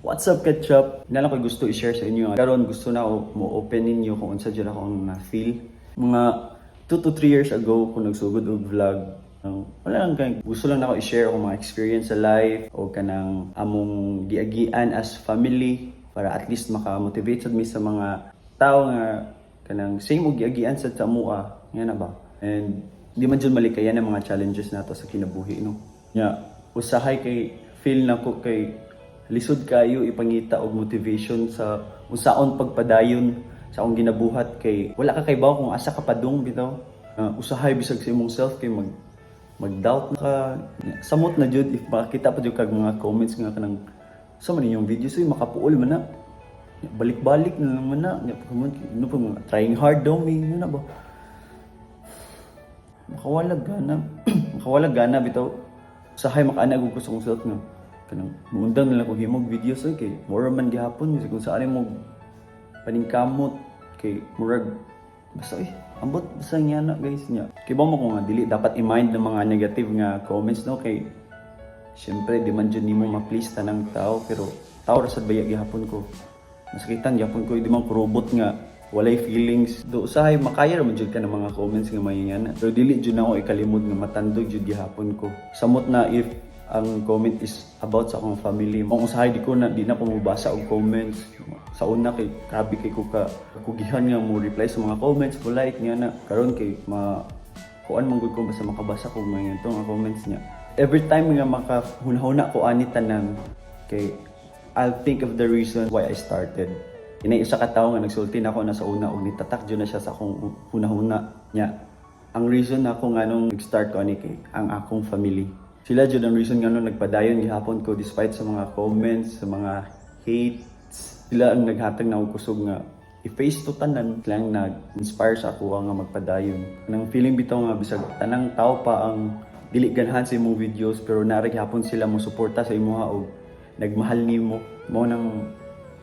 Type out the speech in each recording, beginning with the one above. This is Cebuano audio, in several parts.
What's up, Ketchup? Na lang ko gusto i-share sa inyo. Karon gusto na ako mo open ninyo kung unsa jud ako ang na-feel. Mga 2 to 3 years ago kung nagsugod og vlog, wala lang kay gusto lang nako i-share akong mga experience sa life o kanang among giagian as family para at least maka-motivate sad mi sa mga tao nga kanang same og giagian sad sa amoa nga na ba. And di man jud malikayan ang mga challenges nato sa kinabuhi, no. Nya usahay kay feel nako kay lisod kayo ipangita og motivation sa unsaon pagpadayon sa akong ginabuhat kay wala ka kaybaw kung asa ka padung bitaw. Usahay bisag sa imong self kay mag doubt na ka, samot na jud if makakita pa jud kag mga comments nga kanang sa man inyong videos, uy, makapuol man na, balik-balik na naman na. Nya, no pa mga trying hard daw mi, yun na ba, makawalag gana, makawalag gana bitaw. Usahay makaana ko sa akong self nga kanang muundang na lang ko himog videos oy, kay mura man gihapon bisag kung saan mo paningkamot kay murag basta eh ambot basta nga na, guys. Nya kay ba mo ko nga dili dapat i-mind ng mga negative nga comments, no, kay syempre di man jud nimo ma-please tanang tao, pero tao ra sad baya gihapon ko, masakitan gihapon ko, di man ko robot nga walay feelings do. Usahay makaya ra man jud ka ng mga comments nga may nga na, pero dili jud nako ikalimod nga matandog jud gihapon ko. Samot na if ang comment is about sa akong family. Kung usahay di na ko mobasa og comments. Sa una kay grabe kay ko ka kugihan nga mo reply sa mga comments, mo like nga na. Karon kay ma kuan man gud ko basta makabasa ko mga ganito nga comments niya. Every time nga makahuna-huna ko ani tanan kay I'll think of the reason why I started. Inay isa ka tawo nga nagsulti nako na sa una og nitatak jud na siya sa akong hunahuna niya. Ang reason nako nganong nag-start ko ani kay ang akong family. Sila jud ang reason nganong nagpadayon gihapon ko despite sa mga comments, sa mga hates. Sila ang naghatag na og kusog nga i-face to tanan. Sila ang nag-inspire sa ako nga magpadayon. Nang feeling bitaw nga bisag tanang tao pa ang dili ganahan sa imong videos, pero naa ra gihapon sila mo suporta sa imuha og nagmahal nimo. Mao nang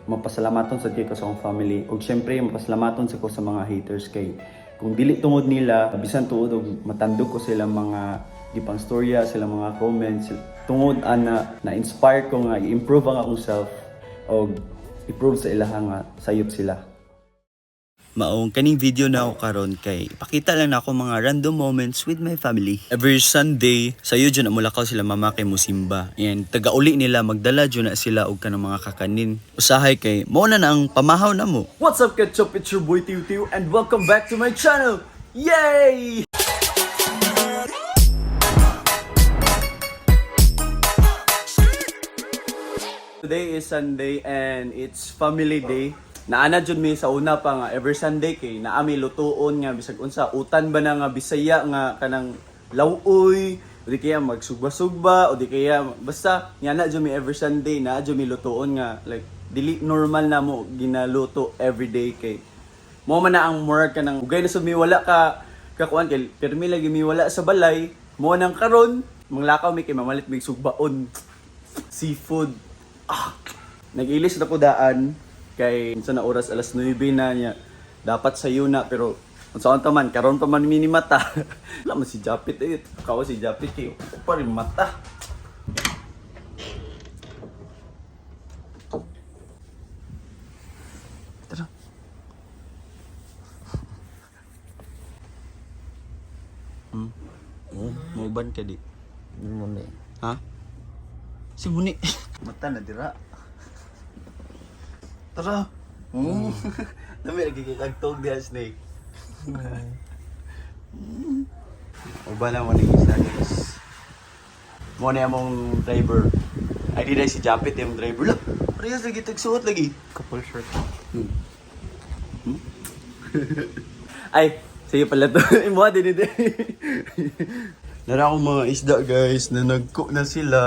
mapasalamaton sa kay ko sa akong family ug syempre mapasalamaton sa ko sa mga haters kay kung dili tungod nila, bisan tuod og matandog ko sila mga gipang storya, sila mga comments, tungod ana na-inspire ko nga i-improve ang akong self og i-prove sa ilaha nga sayop sila. Maong kaning video na ako karon kay ipakita lang nako mga random moments with my family. Every Sunday, sayo jud na mulakaw sila mama kay musimba. And taga-uli nila magdala jud na sila og kanang mga kakanin. Usahay kay mao na na ang pamahaw na mo. What's up, Ketchup? It's your boy Tiu Tiu and welcome back to my channel. Yay! Today is Sunday and it's family day. Naana jud mi sa una pa nga every Sunday kay naa mi lutuon nga bisag unsa, utan ba na nga Bisaya nga kanang law-oy o di kaya magsugba-sugba o di kaya basta nga na jud mi every Sunday naa jud mi lutuon nga like dili normal na mo ginaluto every day kay mo man na ang murag kanang ugay na sud mi wala ka kakuan kay pirmi lagi mi wala sa balay. Mo nang karon manglakaw mi kay mamalit mig sugbaon, seafood. Ah, nag-ilis na ko daan kay sa na oras, alas 9 na niya. Dapat sayo na pero unsaon ta man karon pa man mini mata. Wala man si Japit eh. Kawa si Japit kay pa rin mata. Tara. Oh, mauban ka di. Muni. Ha? Si Muni. Mata na dira. Tara. Dami lagi kay kagtog diha, snake. Uban na mo ni isa, guys. Mo na among driver. Ay di dai si Japit yung driver. Lah, parehas lagi tagsuot lagi. Couple shirt. Ay, sige pala to. Imo din ito. Nara akong mga isda, guys, na nagko na sila.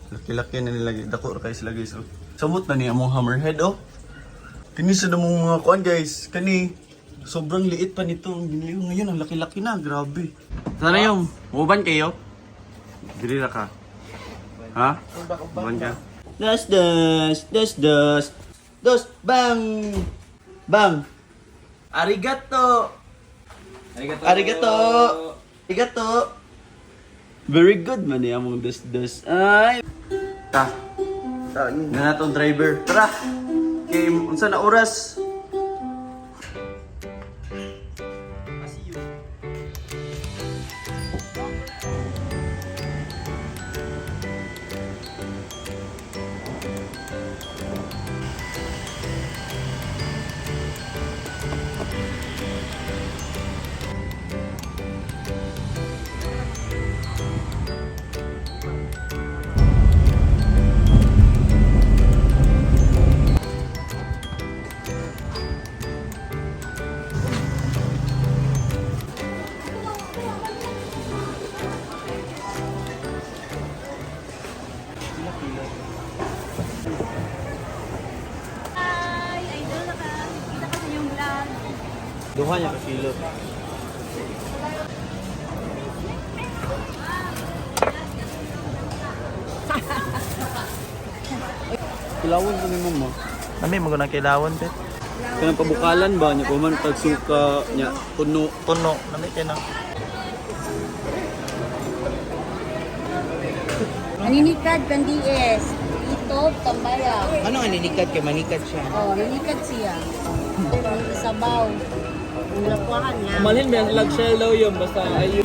Laki-laki na nila. Dako ra kayo sila, guys. Oh. Samot na niya among hammerhead, oh. Kini sa namong mga kuan, guys. Kani sobrang liit pa nito ang binili ko ngayon. Ang laki-laki na. Grabe. Sana yung muban kayo? Dili ra ka. Ha? Uban ka? Das, das, das, das. Dos, bang! Bang! Arigato! Arigato. Arigato! Arigato! Very good man niya mong das das. Ay! Ta. Na natong driver. Tara. Kay unsa na oras? Hi! Idol na ka. Kita ko sa inyong vlog. Duha niya ka kilo. Kilawon sa ni mo. Nami mo na kilawon pet. Kanang pabukalan ba niya kuman pagsuka niya puno. Puno, nami kay na. Aninikad kan DS. Ito, tambaya. Ano ang ninikad kay manikad siya? Oh, ninikad siya. Sabaw. Ang lapuan nga. Malin ba lag shell daw yun basta ay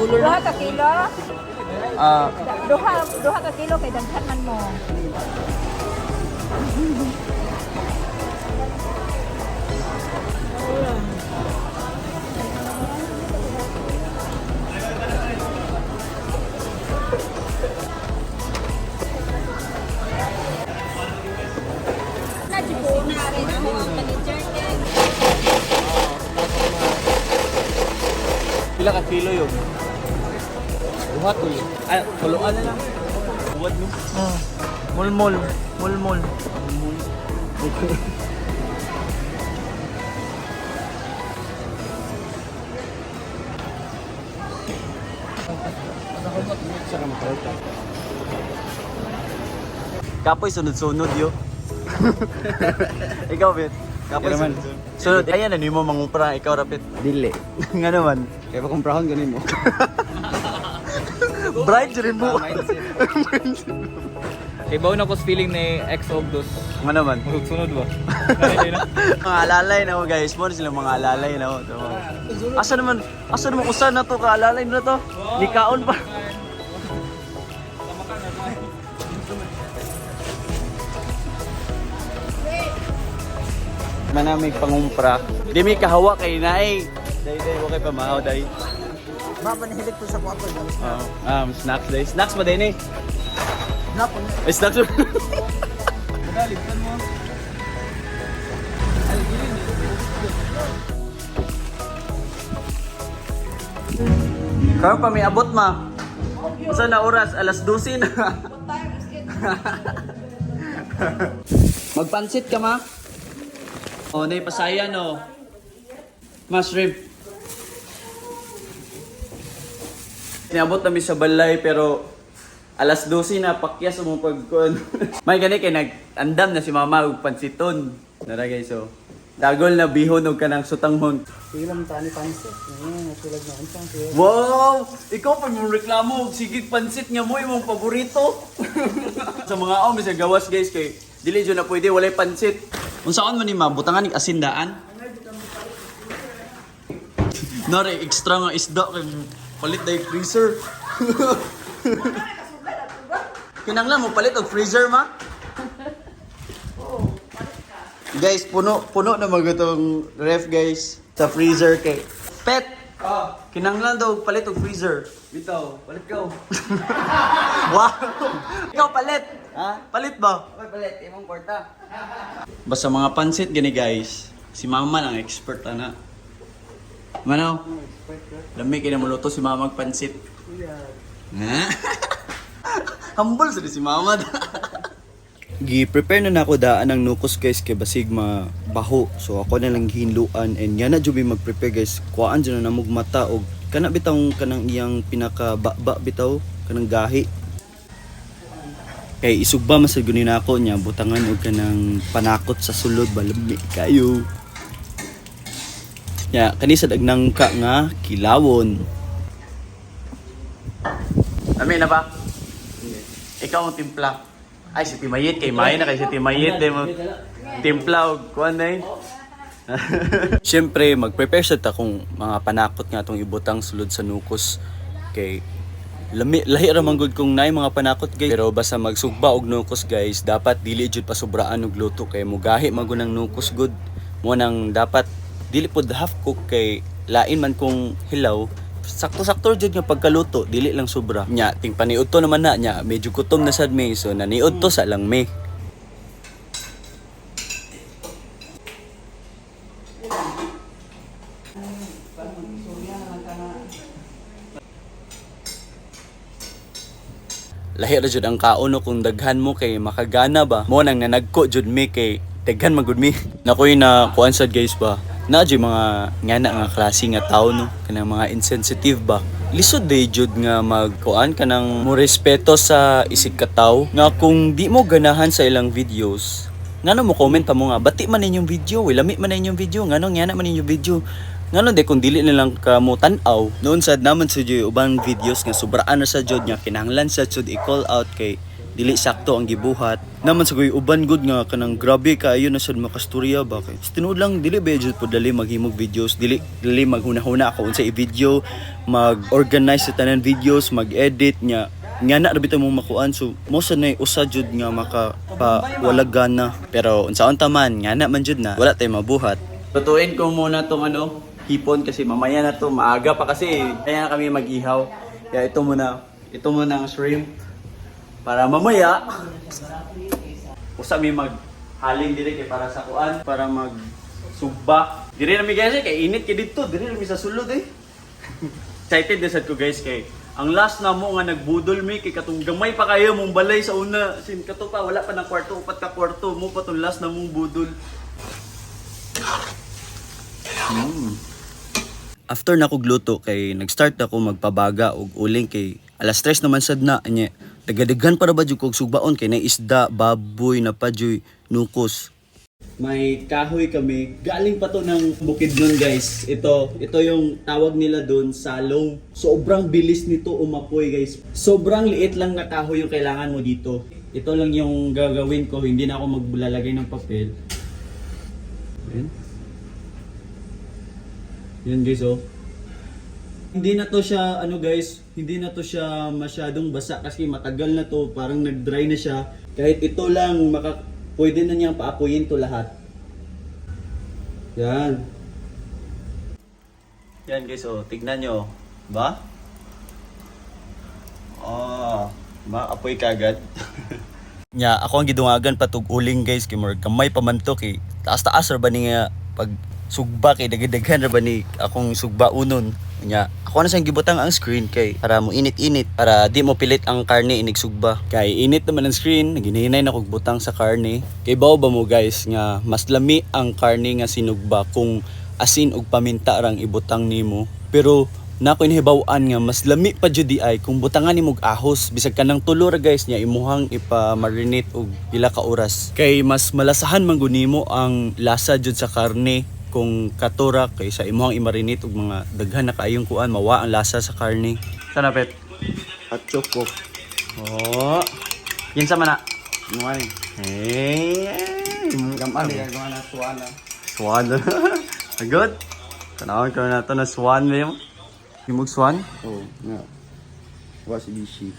Duha ka kilo? Ah, Duha ka kilo kay daghan man mo. Na, na rin ako ang paniterken. pila ka kilo yun? Duha to yun. Ay, tuluan na lang. Buwad no? Mulmul, mulmul. Okay. Kapoy sunod-sunod yo. Ikaw, Bet. Kapoy Kaya naman. sunod-sunod. Sunod. Ayan, ano mo mangumpra. Ikaw, rapit. Dili. Nga naman. Kaya pa kumprahon ganin mo. Bright rin mo. Kay baon ako sa feeling ni ex Ogdos. Nga naman. Sunod ba? Mga alalay na ako guys. Mo sila mga alalay na ako. Asa naman usa na to kaalalay na to. Nikaon pa. Manamig pangumpra. Di mi kahawa kay naay. Day day wa kay pamahaw day. Ma panahilig ko sa kuwapo. Oh, snacks day. Snacks ba day ni? Ay, snacks. Karon pa may abot ma. Usa na oras alas 12 na. Magpansit ka ma? Oh, nay pasayan oh. Ma shrimp. Niabot nami sa balay pero alas 12 na pakyas mo pagkuan. May gani kay nag-andam na si mama og pansiton. Nara guys so. Dagol na bihon og kanang sutanghon. Sige lang tani pansit. Nasulag na unsang siya. Wow! Ikaw pa mong reklamo og sigig pansit nga mo imong paborito. Sa mga om sa gawas guys kay dili jud na pwede walay pansit. Unsaon man ni ma butangan nig asin daan? Nare extra nga isda kay palit dai freezer. Kinanglan mo palit og freezer ma? Guys, puno puno na magutong ref guys sa freezer kay Pet. Ah. Kinanglan daw palit og freezer. Bitaw, palit ka. Wow! Ikaw palit. Ha? Palit ba? Oy, palit imong kwarta. Basta mga pansit gani guys. Si mama lang expert ana. Manaw? Lami kay namuluto si mama og pansit. Ha? Humble sa si mama. Gi-prepare na nako daan ang nukos guys kay basig mabaho. So ako na lang hinluan and nga na jud mi mag-prepare guys. Kuhaan jud na namog mata og kana bitawng kanang iyang pinaka ba bitaw kanang gahi. Kay isugba man sad guni nako niya butangan og kanang panakot sa sulod balami kayo. Nya kani sad ag nangka nga kilawon. Amin na ba? Ikaw ang timpla. Ay, si Timayit. Kay May na kay si Timayit. Eh, mo. Timpla og kuan na eh. Siyempre, mag-prepare sa ta kung mga panakot nga atong ibutang sulod sa nukos kay lami lahi ra man gud kung naay mga panakot, guys. Pero basta magsugba og nukos, guys, dapat dili jud pasubraan og luto kay mugahi man gud ang nukos gud. Mo nang dapat dili pod half cook kay lain man kung hilaw, sakto-sakto jud nga pagkaluto, dili lang sobra. Nya ting paniud to naman na, nya medyo gutom na sad mi, so naniud to sa lang mi. Lahi ra jud ang kaon no kung daghan mo kay makagana ba. Mo nang nanagko jud mi kay daghan man gud mi. Nakoy na kuan sad, guys, ba. Na jud mga ngana nga klase nga tao no, kanang mga insensitive ba. Lisod day jud nga magkuan kanang mo respeto sa isig ka tawo nga kung di mo ganahan sa ilang videos, ngano mo comment pa mo nga bati man inyong video, we lami man inyong video, ngano ngana man inyong video, ngano de kung dili na lang ka mo tan-aw. Noon sad naman sa jud ubang videos nga sobraan na sa jud nga kinahanglan sa jud i-call out kay dili sakto ang gibuhat. Naman sa kuy uban gud nga kanang grabe kaayo na sad makastorya ba kay sa tinuod lang dili ba jud pud dali maghimog videos, dili dili maghuna-huna ako unsa i-video, mag-organize sa tanan videos, mag-edit nya nga na ra bitaw mong makuan, so mo sa nay usa jud nga maka pa wala gana, pero unsaon ta man nga na man jud na wala tay mabuhat. Tutuin ko muna tong ano, hipon kasi mamaya na to, maaga pa kasi. Kaya na kami mag-ihaw. Kaya ito muna ang shrimp. Para mamaya, usa mi maghaling dire kay para sa kuan, para mag sugba. Dire na mi, guys, eh, kay init kay didto, dire na mi sa sulod eh. Excited na sad ko, guys, kay ang last na mo nga nagbudol mi kay katong gamay pa kayo mong balay sa una sin kato pa wala pa ng kwarto, upat ka kwarto mo pa tong last na mong budol. After na kog luto kay nag-start ako magpabaga og uling kay alas 3 naman sad na anya. Dagadaghan para ba jud kog sugbaon kay na isda, baboy na pa juy nukos. May kahoy kami. Galing pa to ng bukid nun, guys. Ito yung tawag nila dun, salong. Sobrang bilis nito umapoy, guys. Sobrang liit lang na kahoy yung kailangan mo dito. Ito lang yung gagawin ko. Hindi na ako maglalagay ng papel. Ayan. Yan, guys, oh. Hindi na to siya, ano guys, hindi na to siya masyadong basa kasi matagal na to, parang nag-dry na siya. Kahit ito lang, pwede na niyang paapuyin to lahat. Yan. Yan guys, oh, tignan nyo. Ba? Oh, maapoy kagad. Nya ako ang gidungagan patug uling, guys, kay murag gamay pa man to kay taas-taas ra ba ni nga pag sugba kay daghan ra ba ni akong sugba unon. Nya ako na siyang gibutang ang screen kay para mo init-init para di mo pilit ang karne inig sugba. Kay init naman ang screen, naghinay na kog butang sa karne. Kay bawo ba mo, guys, nga mas lami ang karne nga sinugba kung asin ug paminta rang ibutang nimo. Pero na ko inahibaw-an nga mas lami pa jud di ay kung butangan nimo og ahos bisag kanang tulo ra, guys, niya imuhang ipa-marinate og pila ka oras kay mas malasahan man gud nimo ang lasa jud sa karne kung katura kaysa imuhang i-marinate og mga daghan na kaayong kuan, mawa ang lasa sa karne. Sana, Pet? At choco. Oh. Yan sa mana. Nuay. Hey. Gaman ni gawa na suwan na. Swan. Good. Tanawin ko na to na swan mo. Himog swan? Oh, nga. Wa si Bishi.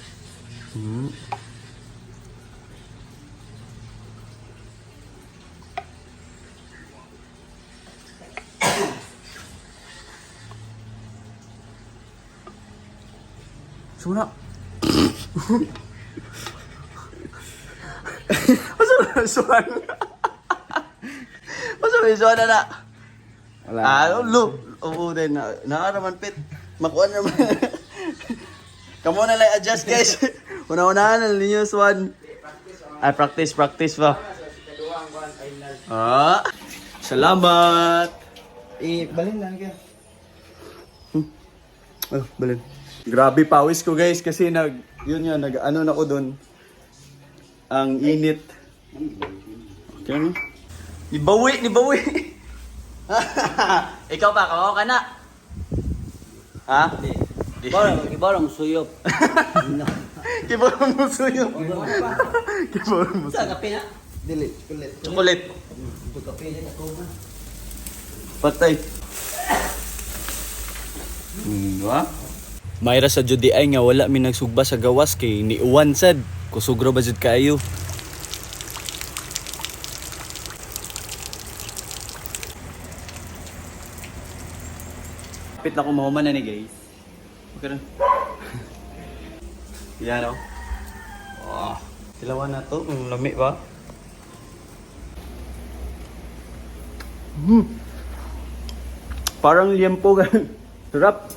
Suna. Masa na swan? Masa may swan na na? Wala. Ah, lo. Oo din na. Naaraman pit. Makuha naman. Kamu na lang adjust, guys. Una-unahan na ninyo swan. Ay, practice, practice ba? Ah. Salamat. Eh, balin lang kaya. Oh, balin. Grabe pawis ko, guys, kasi yun nga nag ano na ko doon. Ang init. Okay no? Nibawi, nibawi. Ikaw pa, kawawa ka na. Ha? Di. Ibarang suyop. Kibaw mo suyo. Kibaw mo Sa kape na? Dili, chocolate. Chocolate. Kape na ako. Patay. Wa? Mayra sa jud ay nga wala mi nagsugba sa gawas kay niuwan sad. Kusog ra ba jud kaayo. Kapit na ko mahuman na ni guys. Okay na. Yan oh. Oh. Tilawan na to, ang lami ba? Parang liempo gan. Sarap.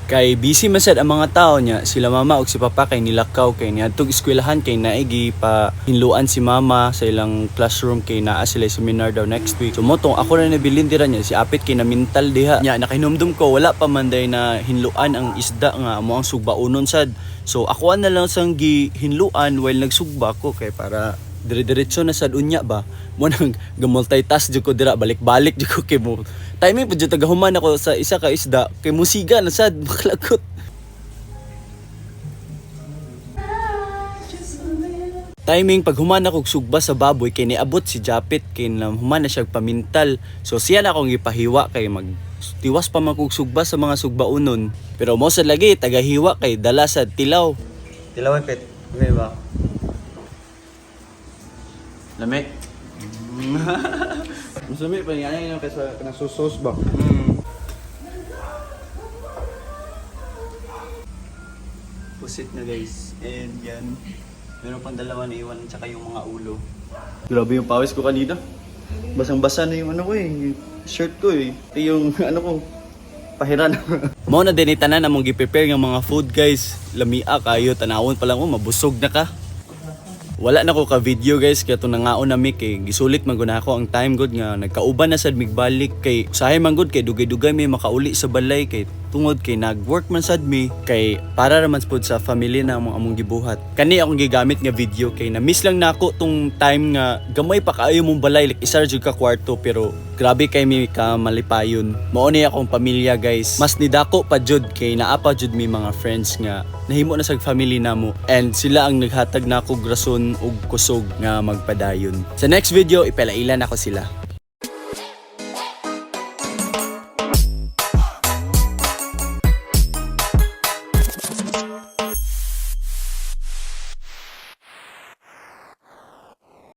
Kay busy man sad ang mga tao niya, sila mama ug si papa kay nilakaw kay niadtog eskwelahan kay naigi pa hinluan si mama sa ilang classroom kay naa sila seminar daw next week. So motong ako na nabilin dira niya si Apit kay na mental diha. Nya nakahinumdum ko wala pa man day na hinluan ang isda nga mo ang sugbaunon sad. So ako na lang sang gihinluan while nagsugba ko kay para dire-diretso na sad unya ba mo nang gamultitask jud ko dira balik-balik jud ko kay mo timing pud jud tagahuman ako sa isa ka isda kay musiga na sad makalagot. Timing pag human ako og sugba sa baboy kay niabot si Japit kay na human na siya pamintal. So siya na akong gipahiwa kay mag tiwas pa man kog sugba sa mga sugbaunon. Pero mo sad lagi tagahiwa kay dala sa tilaw. Tilaw pet. Lami ba? Lami. Mas lami pa niya yun kaysa kanang sauce ba. Pusit na guys. And yan. Meron pang dalawa na iwan tsaka yung mga ulo. Grabe yung pawis ko kanina. Basang-basa na yung ano ko eh. Yung shirt ko eh. Ito yung ano ko. Pahiran. Mao na din tanan among gi-prepare nga mga food guys. Lamia kayo tanawon pa lang oh, mabusog na ka. Wala na ko ka video guys kaya to nangaon na mi kay gisulit man gud na ako ang time good nga nagkauban na sad migbalik kay usahay man gud kay dugay-dugay may makauli sa balay kay tungod kay nag-work man sad mi kay para ra man pud sa family na among among gibuhat. Kani akong gigamit nga video kay na miss lang nako tong time nga gamay pa kaayo mong balay, like isa ra jud ka kwarto pero grabe kay mi ka malipayon. Mao ni akong pamilya guys. Mas nidako pa jud kay naa pa jud mi mga friends nga nahimo na sa family namo and sila ang naghatag nako og rason ug kusog nga magpadayon. Sa next video ipalailan ako sila.